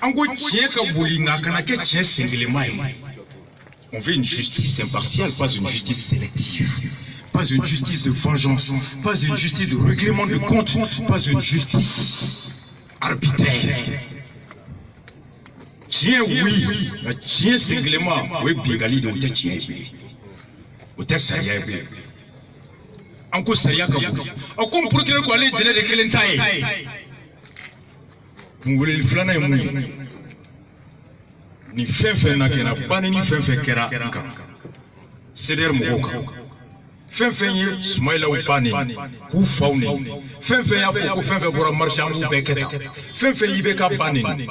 An ko tiɲɛ ka boli, nka a kana kɛ tiɲɛ senkelenma ye. On veut une justice impartiale, pas une justice sélective, pas une justice de vengeance, pas une justice de règlement de compte, pas une justice arbitraire. Tiɲɛ, oui, nka tiɲɛ senkelenma, o ye binkanni de ye, o tɛ tiɲɛ ye bilen, o tɛ sariya ye bilen. An ko sariya ka bon. Ɔ, ko procureur ko ale ye jɛnɛ de kelen ta ye. Kun weleli filanan ye mun ye? Nin fɛn fɛn na kɛra, banni fɛn fɛn kɛra n kan, CDR mɔgɔw kan, fɛn fɛn ye Sumayilaw ba neni k'u faw neni, fɛn fɛn y'a fɔ ko fɛn fɛn bɔra marché, an b'u bɛɛ kɛ tan, fɛn fɛn IBK ba neni,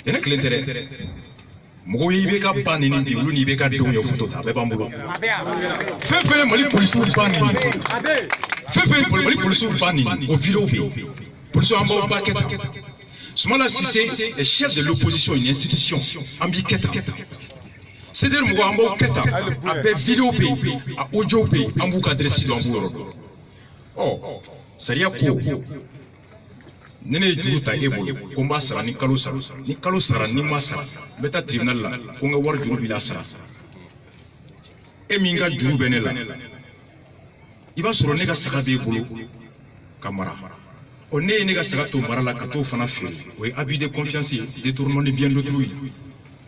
ne kelen tɛ dɛ. Mɔgɔw ye IBK ba neni bi, olu ni IBK denw ye photo ta, a bɛɛ b'an bolo. Fɛn fɛn ye Mali polisiw ba neni, fɛn fɛn ye Mali polisiw ba neni, o vidéo bɛ yen. Polisiw, an b'aw ba kɛ tan. Soumaïla Cissé est chef de l'opposition, une institution, an b'i kɛ tan. CDR mɔgɔw, an b'aw kɛ tan. A bɛɛ vidéo bɛ yen, a audio bɛ yen, an b'u ka adresse dɔn, an b'u yɔrɔ dɔn. Ɔ, sariya ko ni ne ye juru ta e bolo ko n b'a sara ni kalo sara, ni kalo sara, ni ma sara, n bɛ taa tribunal la ko n ka wari juru b'i la, sara. E min ka juru bɛ ne la, i b'a sɔrɔ ne ka saga b'e bolo ka mara. Ɔ, ne ye ne ka saga to mara la ka t'o fana feere, o ye abus de confiance ye, détournement de bien d'autrui.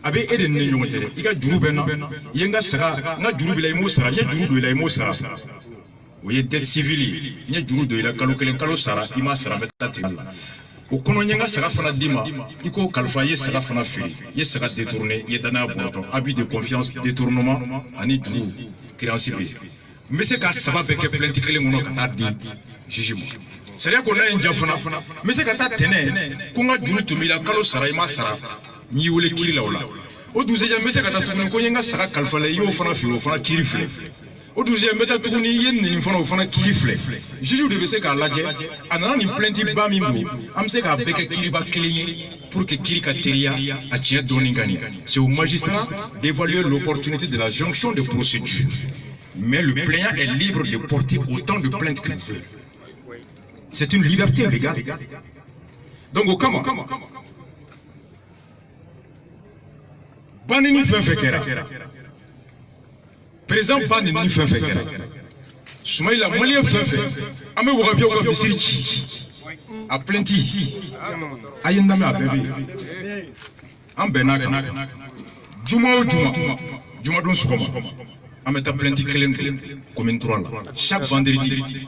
A bɛ e de ni ne ɲɔgɔn cɛ dɛ. I ka juru bɛ n na, i ye n ka saga, n ka juru b'i la, i m'o sara, n ye juru don i la, i m'o sara, o ye dette civile ye. N ye juru don i la kalo kelen, kalo sara, i m'a sara, n bɛ taa tribunal la. O kɔnɔ, n ye n ka saga fana d'i ma, i k'o kalifa, i ye saga fana feere, i ye saga détourné, i ye danaya bɔrɔtɔ. Abus de confiance, détournement ani juru, créance bɛ yen. N bɛ se ka saba bɛɛ kɛ plainte kelen kɔnɔ ka taa di juge ma. Sariya ko n'a ye n ja fana, n bɛ se ka taa tɛnɛ ko n ka juru tun b'i la, kalo sara, i ma sara, n y'i wele kiiri la. O la, o dugusɛjɛ, n bɛ se ka taa tuguni ko n ye n ka saga kalifa la, i y'o fana feere, o fana kiiri filɛ. O dugusɛjɛ, n bɛ taa tuguni, i ye nin fana, o fana kiiri filɛ. Juge de bɛ se k'a lajɛ a nana nin plainte ba min don, an bɛ se k'a bɛɛ kɛ kiiriba kelen ye pour que kiiri ka teliya, a tiɲɛ dɔɔni ka ɲɛ. C'est au magistrat d'évaluer l'opportunité de la jonction de procédure, mais le plaignant est libre de porter autant de plaintes qu'il veut. C'est une liberté légale. Donc o kama, banni ni fɛn fɛn kɛra, président ba neni fɛn fɛn kɛra Sumayila, maliyɛn fɛn fɛn, an bɛ wagabiyaw ka misiri ci, a plainte, a ye n lamɛn, a bɛɛ bɛ yen. An bɛnn'a kan, juma o juma, jumadon sɔgɔma, an bɛ taa plainte kelen kelen commune 3 la. Chaque vendredi,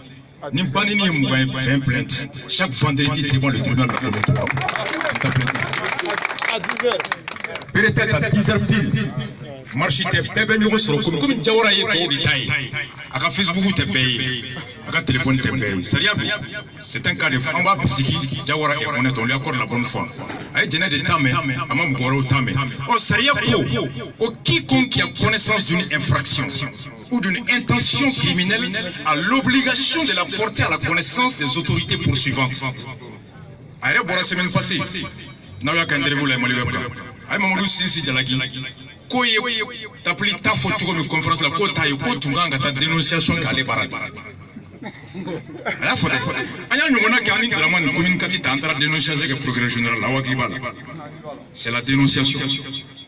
ni banni ye 20 ye, 20 plaintes chaque vendredi devant le tribunal de la commune 3. An bɛ taa plainte. Bere tɛ ta, 10 heures pile, marche tɛ, bɛɛ bɛ ɲɔgɔn sɔrɔ. Komi Jawara ye tɔw de ta ye, a ka Facebook tɛ bɛɛ ye, a ka téléphone tɛ bɛɛ ye. Sariya don, c'est un cas de, an b'a bisigi. Jawara est honnête, on lui accorde la bonne foi. A ye jɛnɛ de ta mɛn, a ma mɔgɔ wɛrɛw ta mɛn. Ɔ, sariya ko quiconque qui a connaissance d'une infraction ou d'une intention criminelle a l'obligation de la porter à la connaissance des autorités poursuivantes. A yɛrɛ bɔra semaine passée, n'aw y'a ka interview la Mali Web kan, a ye Mamadu Sinsi jalaki k'o ye tapili ta fɔ cogo min conférence la, k'o t'a ye, k'o tun kan ka taa dénonciation k'ale bara de. A y'a fɔ dɛ. An y'a ɲɔgɔnna kɛ, an ni Dramane commune 4 ta, an taara dénonciation kɛ procureur général la. Aw hakili b'a la, c'est la dénonciation.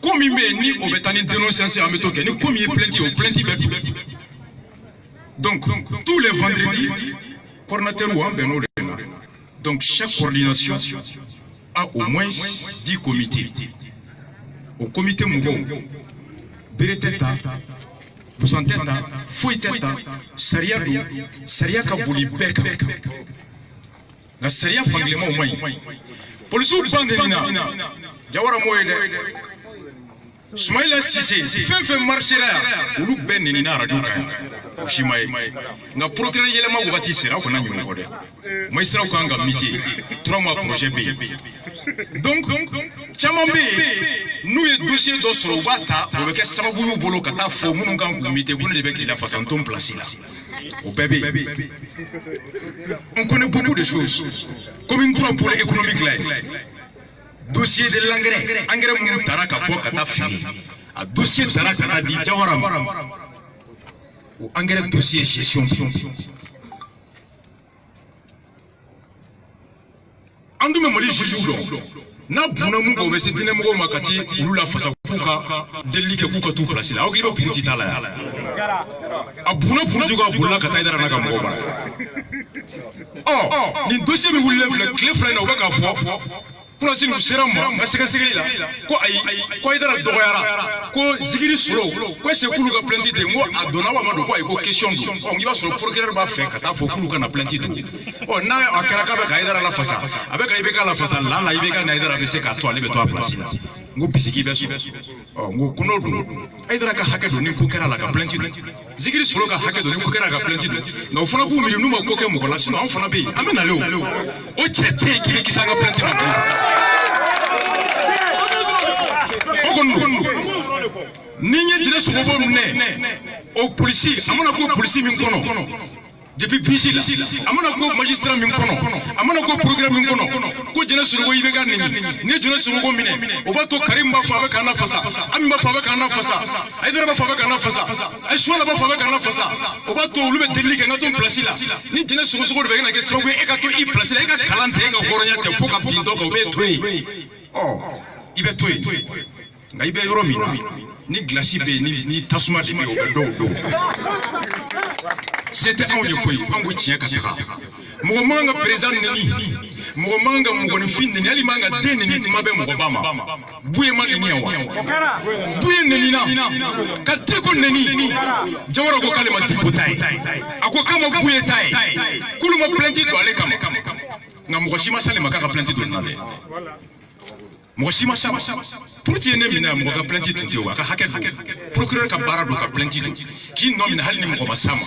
Ko min bɛ yen ni o bɛ taa ni dénonciation, an bɛ t'o kɛ. Ni ko min ye plainte ye, o plainte bɛ don. Donc tous les vendredis, coordinateur, an bɛnn'o de la. Donc chaque coordination a au moins 10 comités. O comité mɔgɔw, bere tɛ ta, busan tɛ ta, foyi tɛ ta. Sariya don, sariya ka boli bɛɛ kan, nka sariya fankelenmaw man ɲi. Polisiw ban de nin na, Jawara m'o ye dɛ. Sumayila Sise, fɛn fɛn marché la yan, olu bɛɛ nenina arajo kan yan, o si ma ye. Nka procureur yɛlɛma wagati sera, aw kana ɲinɛ o kɔ dɛ. Magistrat kan ka muter, 3 mois projet bɛ yen. Donc caman bɛ yen, n'u ye dossier dɔ sɔrɔ, u b'a ta, o bɛ kɛ sababu y'u bolo ka taa fɔ minnu kan k'u muter ko ne de bɛ k'i lafasa, n to n place la. O bɛɛ bɛ yen. On connaît beaucoup de choses. Commune 3, pôle économique la ye, dossier de l'engrais, engrais minnu taara ka bɔ ka taa feere, a dossier taara ka taa di Jawara ma. O engrais dossier gestion, an dun bɛ Mali juge dɔn. N'a bunna mun kan, o bɛ se diinɛmɔgɔw ma ka ti olu lafasa k'u ka delili kɛ k'u ka t'u place la. Aw hakili bɛ puruti t'a la yan. A bunna puruti kɔ, a bolila ka taa Hayidara n'a ka mɔgɔw bara. Ɔ, nin dossier min wulilen filɛ tile 2 in na, u bɛ k'a fɔ kunnasini sera n ma n ka sɛgɛsɛgɛli la ko ayi, ko Hayidara dɔgɔyara, ko Zigiri Solo, ko est ce que k'olu ka plainte tɛ? N ko a donna wa ma don? Ko ayi, ko question don. Ɔ, i b'a sɔrɔ procureur b'a fɛ ka taa fɔ k'olu ka na plainte don. Ɔ, n'a a kɛra k'a bɛ ka Hayidara lafasa, a bɛ ka IBK lafasa, la la IBK ni Hayidara bɛ se k'a to ale bɛ to a place la. N ko bisigi bɛ sɔrɔ. Ɔ, n ko ko n'o don, Hayidara ka hakɛ don ni ko kɛra a la ka plainte don, Zigiri Solo ka hakɛ don ni ko kɛra a ka plainte don. Nka o fana b'u miiri n'u ma ko kɛ mɔgɔ la, sinon anw fana bɛ yen, an bɛ nalen. O cɛ tɛ yen k'i bɛ kisi an ka plainte ma bilen. O kɔni don, ni n ye Jinɛ Sogobo minɛ, o polisi a mana ko polisi min kɔnɔ depuis BG la, a mana ko magistrat min kɔnɔ, a mana ko procureur min kɔnɔ, ko Jɛnɛ Sogobo i bɛ ka neni, ni ye Jɛnɛ Sogobo minɛ, o b'a to Karim b'a fɔ a bɛ k'an lafasa, Ami b'a fɔ a bɛ k'an lafasa, Hayidara b'a fɔ a bɛ k'an lafasa, Ayi b'a fɔ a bɛ k'an lafasa. O b'a to olu bɛ delili kɛ n ka to place la. Ni Jɛnɛ Sogosogo de bɛ ka kɛ sababu ye e ka to i place la, e ka kalan tɛ, e ka hɔrɔnya tɛ, fo ka bin dɔ kan, o bɛ to yen. Ɔ, i bɛ to yen, nka i bɛ yɔrɔ min na, ni gilasi bɛ yen, ni tasuma de bɛ yen, o bɛ dɔw don. Se tɛ anw ye foyi, an ko tiɲɛ ka taga. Mɔgɔ man kan ka président neni, mɔgɔ man kan ka mɔgɔninfin neni, hali man kan ka den neni, kuma bɛ mɔgɔba ma. Buye ma neni yan wa? Buye nenina ka Diko neni. Jawara ko k'ale ma Diko ta ye, a ko k'a ma Buye ta ye, k'olu ma plainte don ale kama. Nka mɔgɔ si ma s'ale ma k'a ka plainte don nin na dɛ, mɔgɔ si ma s'a ma. Puruti ye ne minɛ, mɔgɔ ka plainte tun tɛ o, a ka hakɛ don, procureur ka baara don ka plainte don k'i nɔ minɛ. Hali ni mɔgɔ ma s'a ma,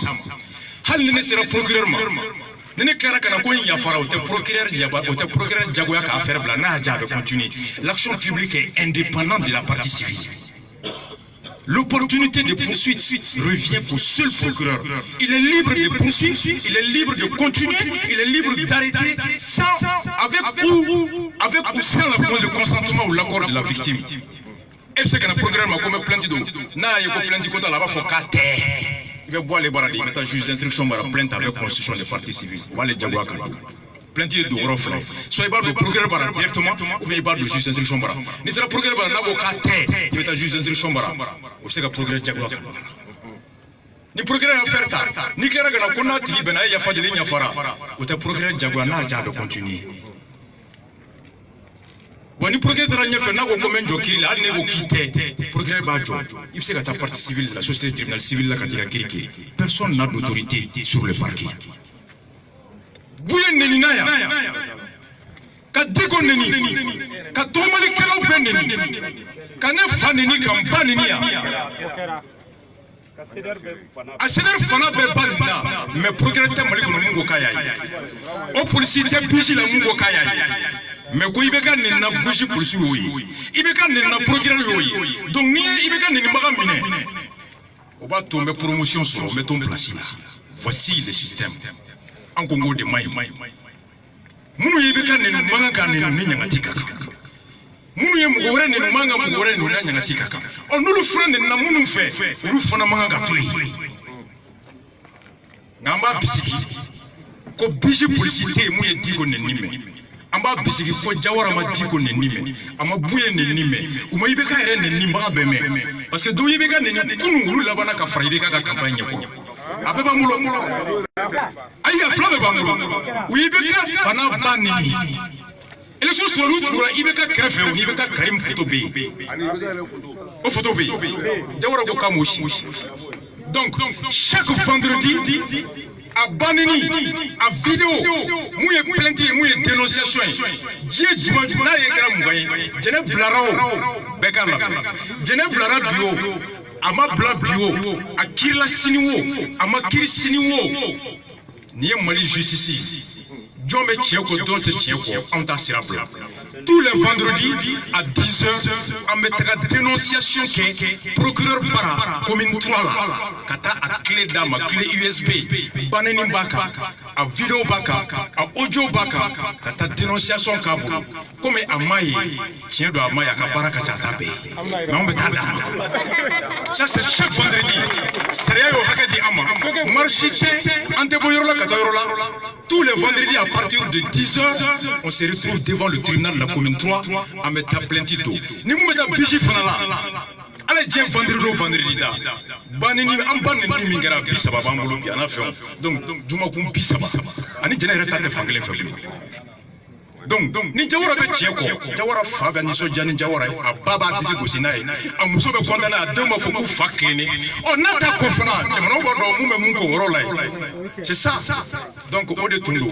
hali ni ne sera procureur ma, ni ne tilara ka na ko n yafara, o tɛ procureur yaba, o tɛ procureur jagoya k'a affaire bila. N'a y'a diya, a bɛ continuer. L'action publique est indépendante de la partie civile. L'opportunité de poursuite revient au seul procureur. Il est libre de poursuivre, il est libre de continuer, il est libre d'arrêter sans, avec ou sans le consentement ou l'accord de la victime. E bɛ se ka na procureur ma ko n bɛ plainte don, n'a y'a ye ko plainte ko t'a la, a b'a fɔ k'a tɛ. I bɛ bɔ ale bara de, i bɛ taa juge d'instruction bara, plainte avec constitution des parties civiles, o b'ale jagoya ka don. Plainte ye don yɔrɔ fila ye: soit i b'a don procureur bara directement, ou bien i b'a don juge d'instruction bara. N'i taara procureur bara, n'a ko k'a tɛ, i bɛ taa juge d'instruction bara, o bɛ se ka procureur jagoya ka don. Ni procureur y'a affaire ta, n'i tilara ka na ko n'a tigi bɛnna, e yafa deli, n yafara, o tɛ procureur jagoya. N'a diya, a bɛ continuer. Bon, ni procureur taara ɲɛfɛ, n'a ko ko n bɛ n jɔ kiiri la, hali n'e ko k'i tɛ, procureur b'a jɔ. I bɛ se ka taa partie civile la, société tribunal civil la, ka t'i ka kiiri kɛ. Personne n'a d'autorité sur le parquet. Buye nenina yan ka Diko neni, ka tɔgɔmalikɛlaw bɛɛ neni, ka ne fa neni, ka n ba neni yan, a CDR fana bɛɛ ba nin na. Mais procureur tɛ Mali kɔnɔ mun ko k'a y'a ye, o polisi tɛ BG la mun ko k'a y'a ye. Mais ko i bɛ ka nin na, BG polisi y'o ye, i bɛ ka nin na, procureur y'o ye. Donc n'i ye i bɛ ka nenibaga minɛ, o b'a to n bɛ promotion sɔrɔ, n bɛ to n place la. Voici le système. An ko n k'o de man ɲi. Minnu ye i bɛ ka neni, man kan ka neni ni ɲangati ka kan. Minnu ye mɔgɔ wɛrɛ neni, man kan mɔgɔ wɛrɛ neni n'a ɲangati ka kan. Ɔ, n'olu fana nenina minnu fɛ, olu fana man kan ka to yen. Nka an b'a bisigi ko BG polisi tɛ yen mun ye Diko neni mɛn. An b'a bisigi ko Jawara ma Diko neni mɛn, a ma Buye neni mɛn, u ma IBK yɛrɛ nenibaga bɛɛ mɛn, parce que dɔw IBK neni kunun, olu labanna ka fara IBK ka campagne ɲɛkɔrɔ. A bɛɛ b'an bolo. Ayi, a fila bɛɛ b'an bolo. U IBK fana ba neni élection sɔrɔ, n'u tugura IBK kɛrɛfɛ, o ni IBK Karim photo bɛ yen, o photo bɛ yen. Jawara ko k'a m'o si. Donc chaque vendredi, a baneni, a vidéo, mun ye plainte ye, mun ye dénonciation ye, diɲɛ juma juma, n'a ye kɛra 20 ye, Jɛnɛ bilara, o bɛɛ k'a lamɛn. Jɛnɛ bilara bi, o a ma bila bi, o a kirila sini, o a ma kiri sini, o nin ye Mali justice. Jɔn bɛ tiɲɛ kɔ, jɔn tɛ tiɲɛ kɔ, anw t'a sira bila. Tous les vendredis à 10 heures, an bɛ taga dénonciation kɛ procureur bara commune 3 la, ka taa a clé d'a ma, clé USB, baneni b'a kan, a vidéo b'a kan, a audio b'a kan, ka taa dénonciation k'a bolo. Komi a ma ye tiɲɛ don, a ma ye, a ka baara ka ca, a t'a bɛɛ ye, mais anw bɛ taa d'a ma. Ça, c'est chaque vendredi. Sariya y'o hakɛ di an ma. Marche tɛ, an tɛ bɔ yɔrɔ la ka taa yɔrɔ la. Tous les vendredis à partir de 10h, on se retrouve devant le tribunal de la commune 3 an bɛ taa plainte don. Ni mun bɛ taa BIJ fana la, ala ye diɲɛ vendredi o vendredi da banni, an ba nɛni min kɛra, 30 b'an bolo bi a n'a fɛnw. Donc jumakun 30 ani jɛnɛ yɛrɛ ta tɛ fankelen fɛ bilen. Donc ni Jawara bɛ tiɲɛ kɔ, Jawara fa bɛ nisɔndiya ni Jawara ye, a ba b'a disi gosi n'a ye, a muso bɛ content n'a ye, a denw b'a fɔ k'u fa tilennen. Ɔ n'a t'a kɔ fana, jamanaw b'a dɔn mun bɛ mun k'o yɔrɔ la yen. C'est ça. Donc o de tun don.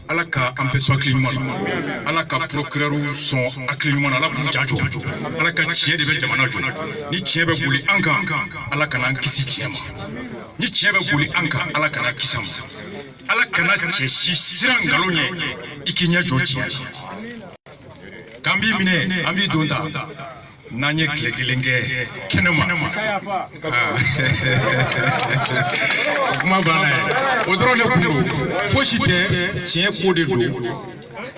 Ala ka an bɛɛ sɔn hakili ɲuman na, Ala ka procureur sɔn hakili ɲuman na, Ala k'u ja jɔ. Ala ka tiɲɛ de bɛ jamana jɔ. Ni tiɲɛ bɛ boli an kan, Ala kana an kisi tiɲɛ ma. Ni tiɲɛ bɛ boli an kan, Ala kana kisi an ma. Ala kana cɛ si siran nkalon ɲɛ, i k'i ɲɛ jɔ tiɲɛ la. K'an b'i minɛ, an b'i don ta n'an ye tile kelen kɛ kɛnɛma. Ah. Kuma banna ye, o dɔrɔn de kun don, fosi tɛ. Tiɲɛ ko de don,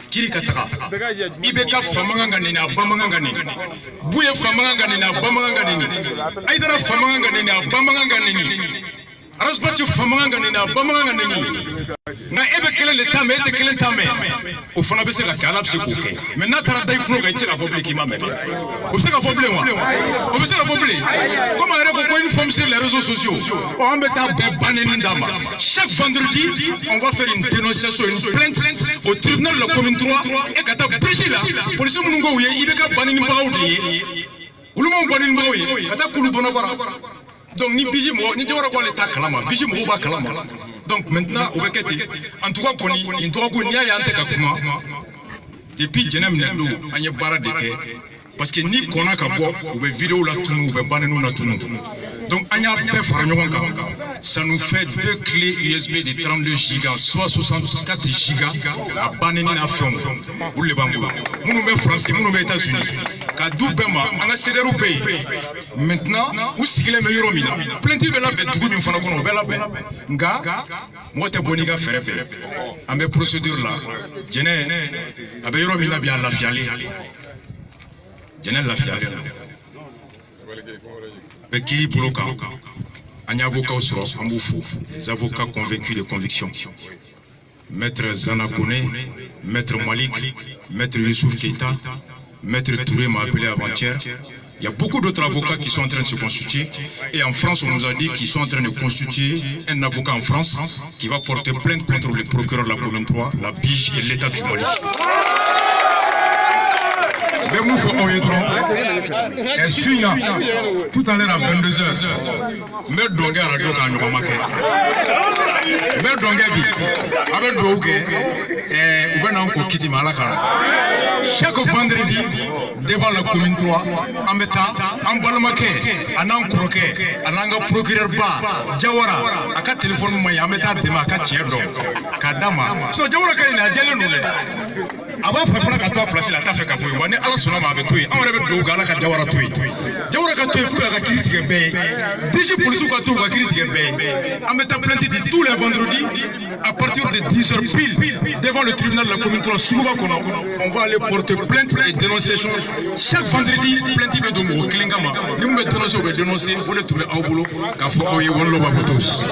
kiri ka taga. I bɛ ka fa man kan ka neni, a ba man kan ka neni. Buye fa man kan ka neni, a ba man kan ka neni. Ayidara fa man kan ka neni, a ba man kan ka neni. Ras Bath fa man kan ka neni, a ba man kan ka neni. Nka e bɛ kelen de ta mɛn, e tɛ kelen ta mɛn. O fana bɛ se ka kɛ, Ala bɛ se k'o kɛ. Mɛ n'a taara da i tulo kan, i tɛ se k'a fɔ bilen k'i ma mɛn dɛ. O bɛ se ka fɔ bilen wa? O bɛ se ka fɔ bilen? Komi a yɛrɛ ko ko une femme sur les réseaux sociaux, ɔ an bɛ taa bɛɛ baneni d'a ma. Chaque vendredi, on va faire une dénonciation, une plainte au tribunal de la commune 3 et ka taa BIJ la. Policiers minnu ko u ye i bɛ ka banenibagaw de ye, olu m'anw banenibagaw ye, ka taa k'olu bɔnɔbara. Donc ni BIJ mɔgɔ ni Jawara ko ale t'a kalama, BIJ mɔgɔw b'a kalama. Donc maintenant o bɛ kɛ ten. En tout cas kɔni, nin dɔgɔkun, n'i y'a ye an tɛ ka kuma depuis jɛnɛ minɛ don, an ye baara de kɛ, parce que n'i kɔnna ka bɔ, u bɛ vidéo la tunu, u bɛ baneniw la tunu. Donc an y'a bɛɛ fara ɲɔgɔn kan, ça nous fait deux clés USB de 32 gigas, soit 64 gigas. A baneni n'a fɛnw, olu de b'an bolo, minnu bɛ France, minnu bɛ États-Unis, ka du bɛɛ ma. An ka CDR bɛ yen maintenant, u sigilen bɛ yɔrɔ min na, plainte bɛ labɛn dugu min fana kɔnɔ, o bɛ labɛn. Nka mɔgɔ tɛ bɔ n'i ka fɛɛrɛ bɛɛ. An bɛ procédure la. Jɛnɛ a bɛ yɔrɔ min na bi, a lafiyalen. Jɛnɛ lafiyalen don, bɛ kiiri bolo kan. An ye avocat sɔrɔ, an b'u fo, les avocats convaincus de conviction, maître Zana Kone, maître Malik, maître Youssouf Keita, maître Touré m'a appelé avant-hier. Il y a beaucoup d'autres avocats qui sont en train de se constituer. Et en France, on nous a dit qu'ils sont en train de constituer un avocat en France qui va porter plainte contre le procureur de la commune 3, la BIJ et l'État du Mali. Bɛ mun fɔ aw ye dɔrɔn, ɛ su in na, tout à l'heure à 22 heures, n bɛ dɔn kɛ arajo kan, ɲɔgɔn ma kɛ. N bɛ dɔn kɛ bi, a bɛ dugawu kɛ. Ɛɛ, u bɛ n'an ko kiti ma, Ala ka. Chaque vendredi devant la commune 3, an bɛ taa an balimakɛ a n'an kɔrɔkɛ a n'an ka procureur ba Jawara, a ka téléphone man ɲi, an bɛ taa dɛmɛ a ka tiɲɛ dɔn k'a d'a ma. Sinon Jawara ka ɲi dɛ, a jɛlen don dɛ. A b'a fɛ fana ka to a place la, a t'a fɛ ka bɔ yen. Wa ni Ala sɔnna ma, a bɛ to yen. Anw yɛrɛ bɛ dugawu kɛ, Ala ka Jawara to yen, Jawara ka to yen pour que a ka kiiri tigɛ bɛɛ ye. BIJ polisiw ka to u ka kiiri tigɛ bɛɛ ye. An bɛ taa plainte di tous les vendredis à partir de 10 heures pile devant le tribunal de la commune 3, Suguba kɔnɔ. On va aller porter plainte et dénonciation chaque vendredi. Plainte bɛ don mɔgɔ kelen kama, ni mun bɛ dénoncer, o bɛ dénoncer. O de tun bɛ aw bolo k'a fɔ aw ye. One love à vous tous.